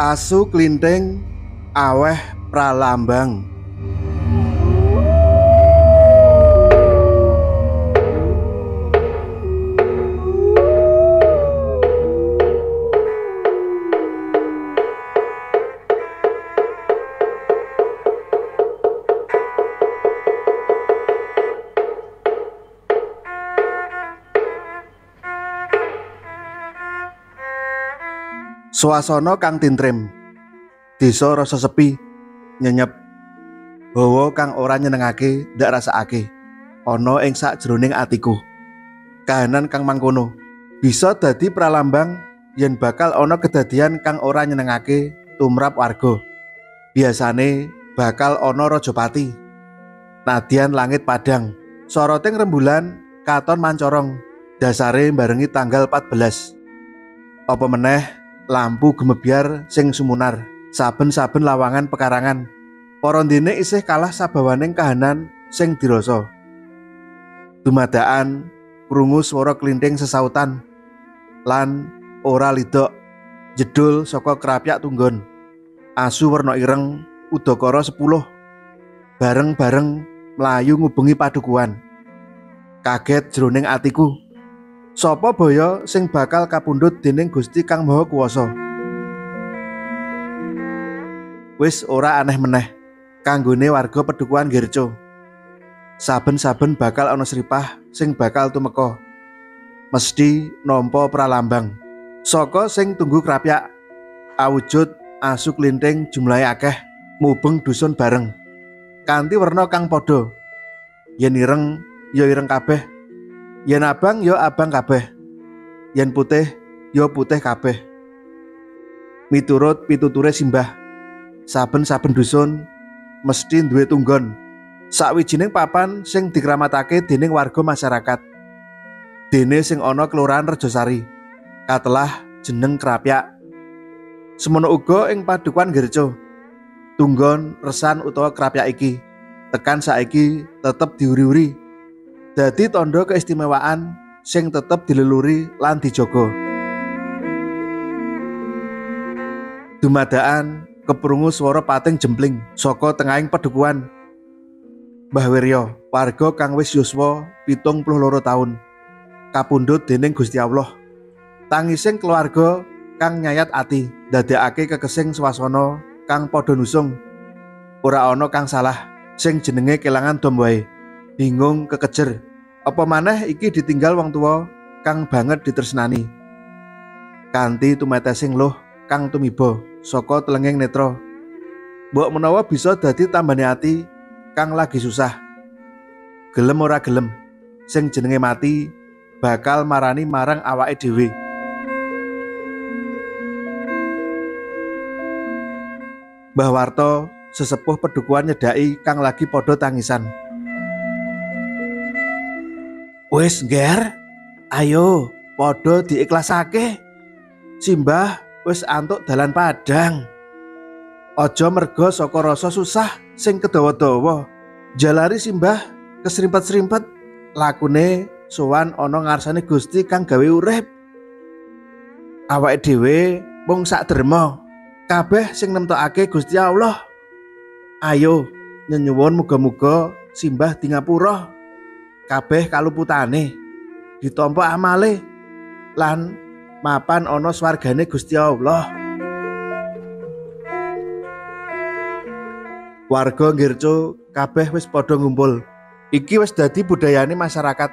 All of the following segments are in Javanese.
Asu klinting aweh pralambang. Swasana kang tintrim, desa rasa sepi, nyenyep, hawa kang ora nyenengake ndak rasakake ana ing sakjroning atiku. Kahanan kang mangkono bisa dadi pralambang yen bakal ana kedadian kang ora nyenengake tumrap warga. Biasane bakal ana rajapati. Nadyan langit padhang, soroting rembulan katon mancorong, dasare barengi tanggal 14. Apa meneh lampu gemebyar sing sumunar saben-saben lawangan pekarangan. Para ndene isih kalah sabawaning kahanan sing dirasa. Dumadakan krungu swara klinting sesautan lan ora lidok jedul saka krapyak tunggon. Asu werna ireng udakara 10 bareng-bareng mlayu ngubengi padukuhan. Kaget jroning atiku. Sapa baya sing bakal kapundhut dening Gusti Kang Maha Kuwasa? Wis ora aneh meneh kanggone warga pedukuhan Girco. Saben-saben bakal ana sripah sing bakal tumeka. Mesti nampa pralambang. Saka sing tunggu krapyak awujud asu klinting jumlahe akeh mubeng dusun bareng. Kanthi werna kang padha. Yen ireng ya ireng kabeh. Yen abang ya abang kabeh. Yen putih ya putih kabeh. Miturut pituture simbah, saben-saben dusun mesti duwe tunggon, sakwijining papan sing dikramatake dening warga masyarakat. Dene sing ana Kelurahan Rejosari katelah jeneng Krapyak. Semono uga ing padukuhan Girco, tunggon resan utawa krapyak iki tekan saiki tetep diuri-uri. Dadi tandha keistimewaan sing tetep dileluri lan dijaga. Dumadakan keprungu swara pating jempling saka tengahing pedukuhan. Mbah Wiryo, warga kang wis yuswa 72 taun, kapundhut dening Gusti Allah. Tangising keluarga kang nyayat ati, ndadekake kekesing swasana kang padha nusung. Ora ana kang salah, sing jenenge kelangan dom wae. Bingung kekejer, apa maneh iki ditinggal wong tuwa kang banget ditresnani. Kanthi tumetesing luh kang tumiba saka telenging netra. Mbok menawa bisa dadi tambane ati kang lagi susah. Gelem ora gelem, sing jenenge mati bakal marani marang awake dhewe. Mbah Warto sesepuh pedukuhan nyedhaki kang lagi padha tangisan. Wis ngger, ayo padha diikhlasake. Simbah wis antuk dalan padang. Aja merga saka rasa susah sing kedawa-dawa. Jalari simbah kesrimpet-srimpet lakune sowan ana ngarsane Gusti kang gawe urip. Awake dhewe mung sak derma, kabeh sing nemtokake Gusti Allah. Ayo nyenyuwun muga-muga simbah di ngapura. Kabeh kaluputane ditampa amale lan mapan ana swargane Gusti Allah. Warga Girco kabeh wis padha ngumpul. Iki wis dadi budayane masyarakat.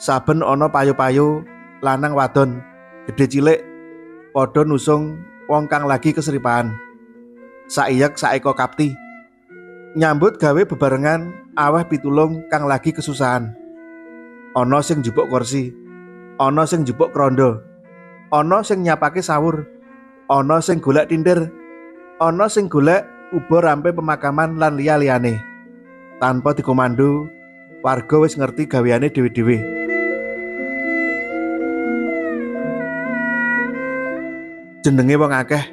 Saben ana payu-payu lanang wadon, gedhe cilik padha nusung wong kang lagi kesripahan. Saiyek saeka kapti nyambut gawe bebarengan aweh pitulung kang lagi kesusahan. Ana sing njupuk kursi, ana sing njupuk krondo, ana sing nyapake sawur, ana sing golek tindir, ana sing golek uba rampe pemakaman lan liya-liyane. Tanpa dikomando, warga wis ngerti gaweane dhewe-dhewe. Jenenge wong akeh,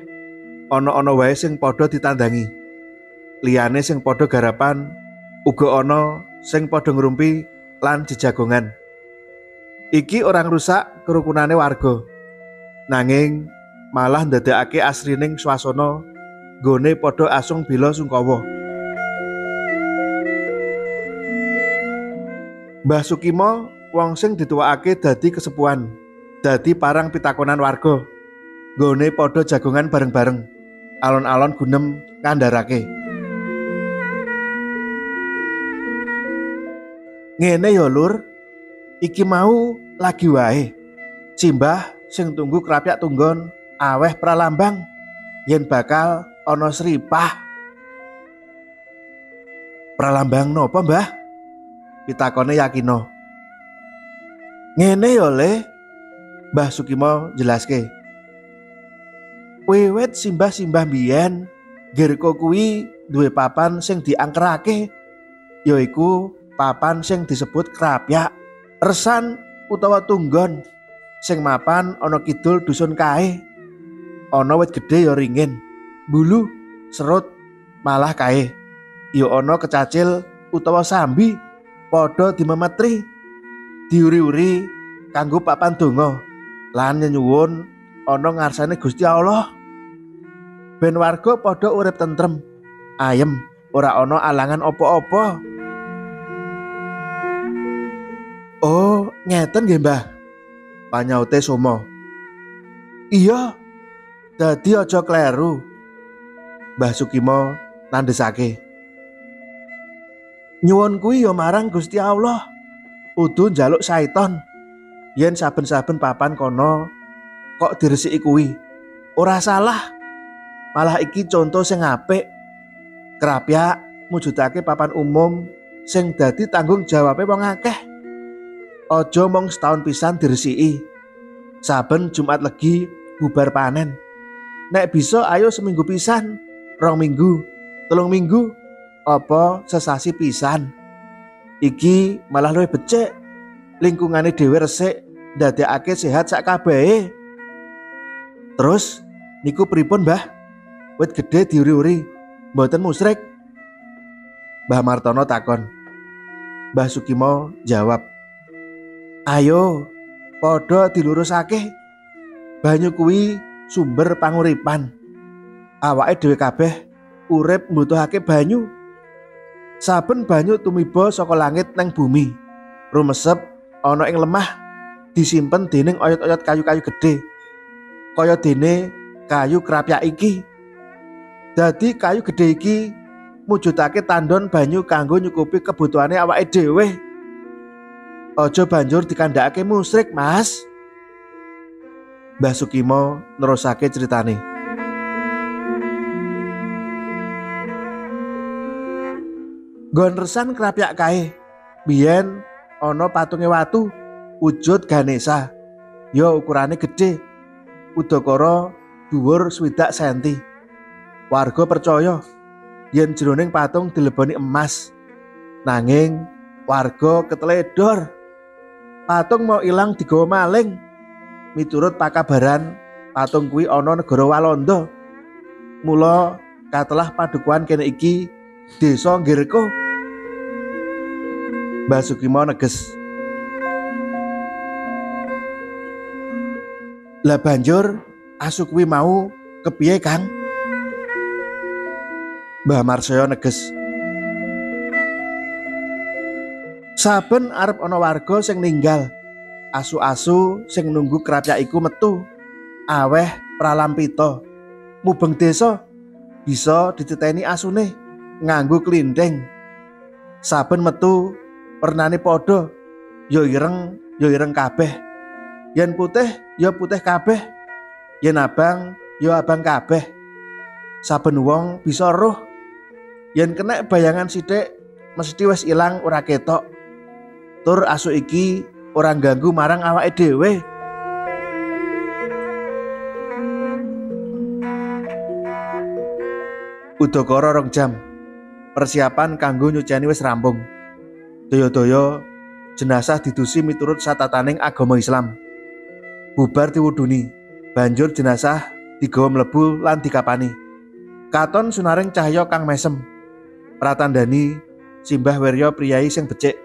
ana-ana wae sing padha ditandangi. Liyane sing padha garapan, uga ana sing padha ngrumpi lan jejagongan. Iki ora ngrusak kerukunane warga. Nanging Malah ndadekake asrining swasana nggone padha asung bela sungkawa. Mbah Sukimo wong sing dituwakake dadi kesepuhan, dadi parang pitakonan warga. Nggone padha jagongan bareng-bareng, alon-alon gunem ngandharake. Ngene ya lur, iki mau lagi wae. Simbah sing tunggu krapyak tunggon aweh pralambang yen bakal ana sripah. Pralambang napa, Mbah? Pitakone yakino. Ngene ya le, Mbah Sukimo jelaske. Wiwit simbah-simbah biyen, Girko kuwi duwe papan sing diangkerake, yaiku papan sing disebut krapyak, resan utawa tunggon sing mapan ana kidul dusun kae. Ana wit gedhe ya ringin, bulu, serut, malah kae. Ya ana kecacil utawa sambi padha dimemetri, diuri-uri kanggo papan donga lan nyenyuwun ana ngarsane Gusti Allah. Ben warga padha urip tentrem, ayem, ora ana alangan apa-apa. Oh, ngeten nggih, Mbah. Panyaute Somo. Iya, dadi aja kleru. Mbah Sukimo nandhesake. Nyuwun kuwi ya marang Gusti Allah. Udu njaluk saiton. Yen saben-saben papan kono kok diresiki kuwi, ora salah. Malah iki contoh sing apik. Krapyak mujudake papan umum sing dadi tanggung jawabe wong akeh. Aja mung setahun pisan diresiki. Saben Jumat Legi bubar panen. Nek bisa ayo seminggu pisan, 2 minggu, 3 minggu, apa sesasi pisan. Iki malah luwih becik. Lingkungane dhewe resik, ndadekake sehat sak kabehe. Terus niku pripun, Mbah? Wit gedhe diuri-uri, mboten musrik. Mbah Martono takon. Mbah Sukimo jawab, "Ayo, padha dilurusake. Banyu kuwi sumber panguripan. Awake dhewe kabeh urip mbutuhake banyu. Saben banyu tumiba saka langit nang bumi, rumesep ana ing lemah, disimpen dening oyot-oyot kayu-kayu gedhe. Kaya dene kayu krapyak iki. Dadi kayu gedhe iki mujudake tandon banyu kanggo nyukupi kebutuhane awake dhewe. Aja banjur dikandhakake musrik, Mas." Mbah Sukimo nerusake critane. Nggon resan krapyak kae, biyen ana patunge watu wujud Ganesha. Ya ukurane gedhe, udakara dhuwur 60 senti. Warga percaya yen jroning patung dileboni emas. Nanging warga keteledor. Patung mau ilang digawa maling. Miturut pakabaran, patung kuwi ana negara Walanda. Mula katelah padukuhan kene iki Desa Girko. Mbah Sukimo neges. Lah banjur asu kuwi mau kepiye, Kang? Mbah Marsoyo neges. Saben arep ana warga sing ninggal, asu-asu sing nunggu krapyak iku metu, aweh pralampita. Mubeng desa bisa dititeni asune nganggo klinding. Saben metu wernane padha, ya ireng kabeh. Yen putih ya putih kabeh, yen abang ya abang kabeh. Saben wong bisa roh. Yen kenek bayangan sithik mesti wis ilang ora ketok. Tur asu iki ora ganggu marang awake dhewe. Udakara 2 jam. Persiapan kanggo nyuceni wis rampung. Daya-daya jenazah didusi miturut satataning agama Islam. Bubar diwuduni, banjur jenazah digawa mlebu lan dikapani. Katon sunaring cahya kang mesem. Pratandani Simbah Wirya priyayi sing becik.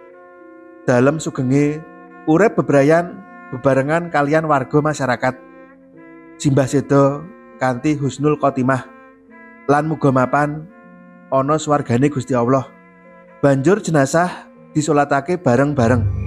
Dalem sugenge urip bebrayan bebarengan kalian warga masyarakat. Simbah seda kanthi husnul khotimah lan muga mapan ana swargane Gusti Allah. Banjur jenazah disolatake bareng-bareng.